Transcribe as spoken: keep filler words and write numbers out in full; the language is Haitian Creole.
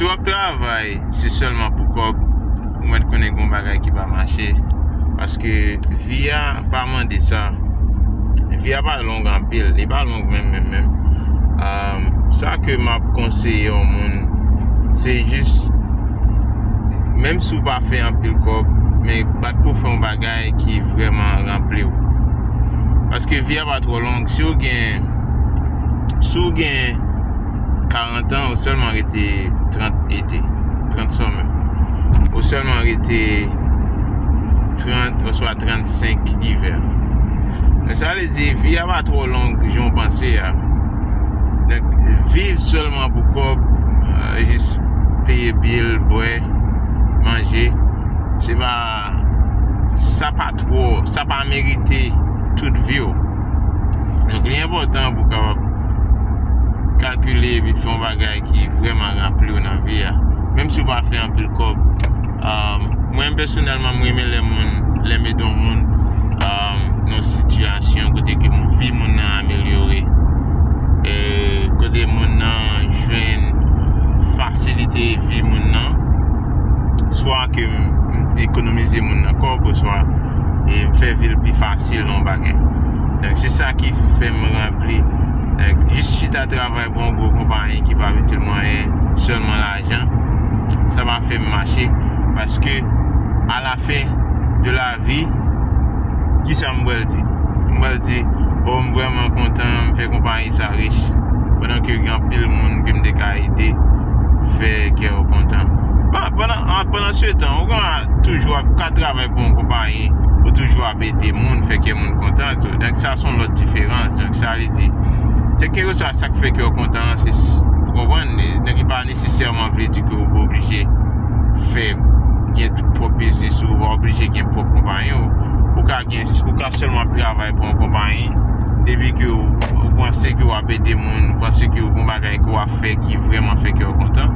Si w ap travay, se sèlman pou kòb, ou mèt konnen gen yon bagay ki pa mache. Paske vi a pa mande sa. Vi a pa long anpil. Li pa long menm, menm, menm. Um, sa ke m ap konseye yon moun, se jis, menm si w pa fè anpil kòb, men bat pou fè yon bagay ki vrèman ranpli w. Paske vi a pa twò long. Si w gen, si w gen karant an, ou sèlman rete trant ete, trant sòmè. Ou sèlman rete trant oswa trannsenk ivè. Men sa vle di, vi a pa twò long jan w panse a. Donk, viv sèlman pou kòb, euh, jis peye bil, bwè, manje, se pa, sa pa twò, sa pa merite tout vi w. Donk, li enpòtan pou w kapab kalkile epi fè yon bagay ki vrèman ranpli w nan vi a. Menm si w pa fè anpil kòb. Um, mwen, pèsonèlman, m renmen lè moun, lè m ede yon moun, um, nan yon sitiyasyon kote ke vi moun nan amelyore. E kote moun nan jwenn fasilite vi moun nan. Swa ke m, m ekonomize moun nan kòb, oswa, e m fè vi l pi fasil nan yon bagay. Donk, se sa ki fè m ranpli. Donk, jis chita travay pou yon gwo konpayi ki pa itil mwen anyen, sèlman lajan, sa pa fè m mache. Paske, alafen de lavi, kisa m pral di? M pral di, oh, m vrèman kontan, m fè konpayi sa rich. Pandan ke gen anpil moun ke m te ka ede, fè kè yo kontan. Bon, pandan, an, pandan se tan, ou ka toujou ap ka travay pou yon konpayi, ou toujou ap ede moun, fè kè moun kontan tou. Donk, sa se yon lòt diferans. Donk, sa vle di, kèlkeswa sa k fè kè w kontan an, se, ou konprann, donk, li pa nesesèman vle di ke ou pa oblije fè, gen pwòp biznis ou, ou pa oblije gen pwòp konpayi ou. Ou ka gen, ou ka sèlman ap travay pou yon konpayi, depi ke ou, ou panse ke w ap ede moun, ou panse ke yon bagay ke w ap fè ki vrèman fè kè w kontan,